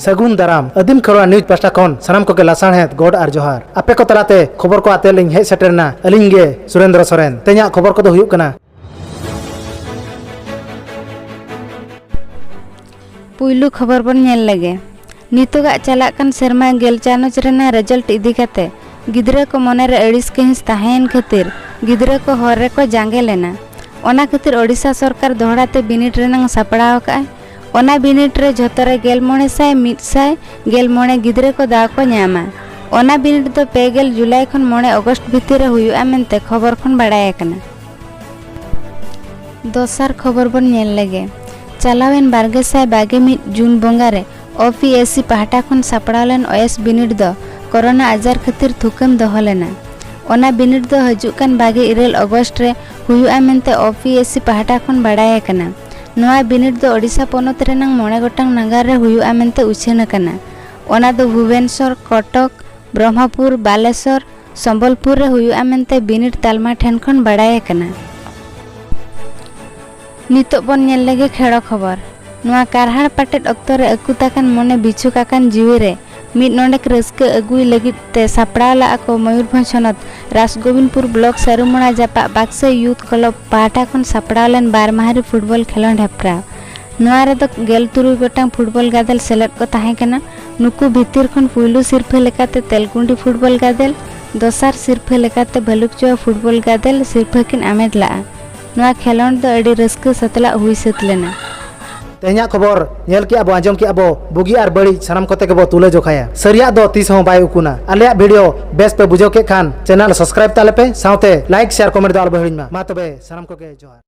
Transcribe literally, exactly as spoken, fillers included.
ᱥᱟᱹᱜᱩᱱ ᱫᱟᱨᱟᱢ᱾ ᱟᱹᱫᱤᱢ ᱠᱷᱮᱨᱣᱟᱲ ᱱᱤᱭᱩᱡᱽ ᱯᱟᱦᱴᱟ ᱠᱷᱚᱱ ᱥᱟᱱᱟᱢ ᱠᱚᱜᱮ ᱞᱟᱥᱟᱲᱦᱮᱫ ᱜᱚᱰ ᱟᱨ ᱡᱚᱦᱟᱨ᱾ ᱟᱯᱮ ᱠᱚ ᱛᱟᱞᱟᱛᱮ ᱠᱷᱚᱵᱚᱨ ᱠᱚ ᱟᱛᱮ ᱞᱤᱧ ᱦᱮᱡ ᱥᱮᱴᱮᱨ ᱮᱱᱟ ᱟᱹᱞᱤᱧ ᱜᱮ ᱥᱩᱨᱮᱱᱫᱨᱚ ᱥᱚᱨᱮᱱ᱾ ᱛᱮᱦᱮᱧᱟᱜ ᱠᱷᱚᱵᱚᱨ ᱠᱚᱫᱚ ᱦᱩᱭᱩᱜ ᱠᱟᱱᱟ᱾ ᱯᱩᱭᱞᱩ ᱠᱷᱚᱵᱚᱨ ᱵᱚᱱ ᱧᱮᱞ ᱞᱮᱜᱮ᱾ ᱱᱤᱛᱚᱜᱟᱜ ᱪᱟᱞᱟᱜ ᱠᱟᱱ ᱥᱮᱨᱢᱟ ᱜᱮᱞ ᱪᱟᱱᱟᱪ ᱨᱮᱱᱟᱜ ᱨᱮᱡᱟᱞᱴ ᱤᱫᱤ ᱠᱟᱛᱮ ᱜᱤᱫᱽᱨᱟᱹ ᱠᱚ ᱢᱚᱱᱮᱨᱮ ᱟᱹᱲᱤᱥ ᱠᱟᱹᱦᱤᱥ ᱛᱟᱦᱮᱸᱭᱮᱱ ᱠᱷᱟᱹᱛᱤᱨ ᱜᱤᱫᱽᱨᱟᱹ ᱠᱚ ᱦᱚᱨ ᱨᱮᱠᱚ ᱡᱟᱸᱜᱮ ᱞᱮᱱᱟ᱾ ᱚᱱᱟ ᱠᱷᱟᱹᱛᱤᱨ ᱳᱰᱤᱥᱟ ᱥᱚᱨᱠᱟᱨ ᱫᱚᱦᱲᱟ ᱛᱮ ᱵᱤᱱᱤᱰ ᱨᱮᱱᱟᱝ ᱥᱟᱯᱲᱟᱣ ᱟᱠᱟᱫᱼᱟᱭ᱾ ᱚᱱᱟ ᱵᱤᱱᱤᱰ ᱨᱮ ᱡᱷᱚᱛᱚ ᱨᱮ ᱜᱮᱞ ᱢᱚᱬᱮ ᱥᱟᱭ ᱢᱤᱫ ᱥᱟᱭ ᱜᱮᱞ ᱢᱚᱬᱮ ᱜᱤᱫᱽᱨᱟᱹ ᱠᱚ ᱫᱟᱣ ᱠᱚ ᱧᱟᱢᱟ᱾ ᱚᱱᱟ ᱵᱤᱱᱤᱰ ᱫᱚ ᱯᱮ ᱜᱮᱞ ᱡᱩᱞᱟᱭ ᱠᱷᱚᱱ ᱢᱚᱬᱮ ᱚᱜᱚᱥᱴ ᱵᱷᱤᱛᱤᱨ ᱨᱮ ᱦᱩᱭᱩᱜᱼᱟ ᱢᱮᱱᱛᱮ ᱠᱷᱚᱵᱚᱨ ᱠᱷᱚᱱ ᱵᱟᱲᱟᱭ ᱟᱠᱟᱱᱟ᱾ ᱫᱚᱥᱟᱨ ᱠᱷᱚᱵᱚᱨ ᱵᱚᱱ ᱧᱮᱞ ᱞᱮᱜᱮ᱾ ᱪᱟᱞᱟᱣᱮᱱ ᱵᱟᱨ ᱜᱮᱥᱟᱭ ᱵᱟᱜᱮ ᱢᱤᱫ ᱡᱩᱱ ᱵᱚᱸᱜᱟ ᱨᱮ ᱳ ᱯᱤ ᱮᱥ ᱥᱤ ᱯᱟᱦᱴᱟ ᱠᱷᱚᱱ ᱥᱟᱯᱲᱟᱣ ᱞᱮᱱ ᱳᱭᱮᱥ ᱵᱤᱱᱤᱰ ᱫᱚ ᱠᱳᱨᱳᱱᱟ ᱟᱡᱟᱨ ᱠᱷᱟᱹᱛᱤᱨ ᱛᱷᱩᱠᱟᱹᱢ ᱫᱚᱦᱚ ᱞᱮᱱᱟ᱾ ᱚᱱᱟ ᱵᱤᱱᱤᱰ ᱫᱚ ᱦᱤᱡᱩᱜ ᱠᱟᱱ ᱵᱟᱜᱮ ᱤᱨᱟᱹᱞ ᱚᱜᱚᱥᱴ ᱨᱮ ᱦᱩᱭᱩᱜᱼᱟ ᱢᱮᱱᱛᱮ ᱳ ᱯᱤ ᱮᱥ ᱥᱤ ᱯᱟᱦᱴᱟ ᱠᱷᱚᱱ ᱵᱟᱲᱟᱭ ᱟᱠᱟᱱᱟ᱾ ᱱᱚᱣᱟ ᱵᱤᱱᱤᱰ ᱫᱚ ᱳᱰᱤᱥᱟ ᱯᱚᱱᱚᱛ ᱨᱮᱱᱟᱝ ᱢᱚᱬᱮ ᱜᱚᱴᱟᱝ ᱱᱟᱜᱟᱨ ᱨᱮ ᱦᱩᱭᱩᱜᱼᱟ ᱢᱮᱱᱛᱮ ᱩᱪᱷᱟᱹᱱ ᱟᱠᱟᱱᱟ᱾ ᱚᱱᱟ ᱫᱚ ᱵᱷᱩᱵᱮᱱᱥᱚᱨ, ᱠᱚᱴᱚᱠ, ᱵᱨᱚᱦᱢᱚᱯᱩᱨ, ᱵᱟᱞᱮᱥᱚᱨ, ᱥᱚᱢᱵᱚᱞᱯᱩᱨ ᱨᱮ ᱦᱩᱭᱩᱜᱼᱟ ᱢᱮᱱᱛᱮ ᱵᱤᱱᱤᱰ ᱛᱟᱞᱢᱟ ᱴᱷᱮᱱ ᱠᱷᱚᱱ ᱵᱟᱲᱟᱭ ᱟᱠᱟᱱᱟ᱾ ᱱᱤᱛᱚᱜ ᱵᱚᱱ ᱧᱮᱞ ᱞᱮᱜᱮ ᱠᱷᱮᱲᱚ ᱠᱷᱚᱵᱚᱨ᱾ ᱱᱚᱣᱟ ᱠᱟᱨᱦᱟᱲ ᱯᱟᱴᱮᱫ ᱚᱠᱛᱚ ᱨᱮ ᱟᱹᱠᱩᱛ ᱟᱠᱟᱱ ᱢᱚᱱᱮ ᱵᱤᱪᱷᱩᱠ ᱟᱠᱟᱱ ᱡᱤᱣᱤ ᱨᱮ ᱢᱤᱫ ᱱᱚᱰᱮᱠ ᱨᱟᱹᱥᱠᱟᱹ ᱟᱹᱜᱩᱭ ᱞᱟᱹᱜᱤᱫ ᱛᱮ ᱥᱟᱯᱲᱟᱣ ᱞᱟᱜᱼᱟ ᱠᱚ ᱢᱚᱭᱩᱨᱵᱷᱚᱸᱡᱽ ᱦᱚᱱᱚᱛ ᱨᱟᱥᱜᱳᱵᱤᱱᱫᱯᱩᱨ ᱵᱞᱚᱠ ᱥᱟᱹᱨᱩᱢᱩᱲᱟ ᱡᱟᱯᱟᱜ ᱵᱟᱠᱥᱟ ᱭᱩᱛᱷ ᱠᱞᱚᱵ ᱯᱟᱦᱴᱟ ᱠᱷᱚᱱ ᱥᱟᱯᱲᱟᱣ ᱞᱮᱱ ᱵᱟᱨ ᱢᱟᱦᱟᱨᱤ ᱯᱷᱩᱴᱵᱚᱞ ᱠᱷᱮᱞᱳᱸᱰ ᱦᱮᱯᱨᱟᱣ᱾ ᱱᱚᱣᱟ ᱨᱮᱫᱚ ᱜᱮᱞ ᱛᱩᱨᱩᱭ ᱜᱚᱴᱟᱝ ᱯᱷᱩᱴᱵᱚᱞ ᱜᱟᱫᱮᱞ ᱥᱮᱞᱮᱫ ᱠᱚ ᱛᱟᱦᱮᱸ ᱠᱟᱱᱟ᱾ ᱱᱩᱠᱩ ᱵᱷᱤᱛᱤᱨ ᱠᱷᱚᱱ ᱯᱩᱭᱞᱩ ᱥᱤᱨᱯᱷᱟᱹ ᱞᱮᱠᱟᱛᱮ ᱛᱮᱞᱠᱩᱸᱰᱤ ᱯᱷᱩᱴᱵᱚᱞ ᱜᱟᱫᱮᱞ, ᱫᱚᱥᱟᱨ ᱥᱤᱨᱯᱷᱟᱹ ᱞᱮᱠᱟᱛᱮ ᱵᱷᱟᱞᱩᱠᱪᱩᱣᱟ ᱯᱷᱩᱴᱵᱚᱞ ᱜᱟᱫᱮᱞ ᱥᱤᱨᱯᱷᱟᱹ ᱠᱤᱱ ᱟᱢᱮᱴ ᱞᱟᱜᱼᱟ᱾ ᱱᱚᱣᱟ ᱠᱷᱮᱞᱳᱸᱰ ᱫᱚ ᱟᱹᱰᱤ ᱨᱟᱹᱥᱠᱟᱹ ᱥᱟᱛᱞᱟᱜ ᱦᱩᱭ ᱥᱟᱹᱛ ᱞᱮᱱᱟ᱾ ᱛᱮᱦᱮᱧᱟᱜ ᱠᱷᱚᱵᱚᱨ ᱧᱮᱞ ᱠᱮᱜᱼᱟ ᱵᱚ, ᱟᱸᱡᱚᱢ ᱠᱮᱜᱼᱟ ᱵᱚ, ᱵᱩᱜᱤ ᱟᱨ ᱵᱟᱹᱲᱤᱡ ᱥᱟᱱᱟᱢ ᱠᱚᱛᱮ ᱜᱮᱵᱚ ᱛᱩᱞᱟᱹ ᱡᱚᱠᱷᱟᱭᱟ᱾ ᱥᱟᱹᱨᱤᱭᱟᱜ ᱫᱚ ᱛᱤᱥ ᱦᱚᱸ ᱵᱟᱭ ᱩᱠᱩᱱᱟ᱾ ᱟᱞᱮᱭᱟᱜ ᱵᱷᱤᱰᱤᱭᱳ ᱵᱮᱥ ᱯᱮ ᱵᱩᱡᱷᱟᱹᱣ ᱠᱮᱫ ᱠᱷᱟᱱ ᱪᱮᱱᱮᱞ ᱥᱟᱵᱥᱠᱨᱟᱭᱤᱵ ᱛᱟᱞᱮ ᱯᱮ, ᱥᱟᱶᱛᱮ ᱞᱟᱭᱤᱠ, ᱥᱮᱭᱟᱨ, ᱠᱚᱢᱮᱱᱴ ᱫᱚ ᱟᱞᱚ ᱯᱮ ᱦᱤᱲᱤᱧ ᱢᱟ᱾ ᱢᱟ ᱛᱚᱵᱮ ᱥᱟᱱᱟᱢ ᱠᱚᱜᱮ ᱡᱚᱦᱟᱨ᱾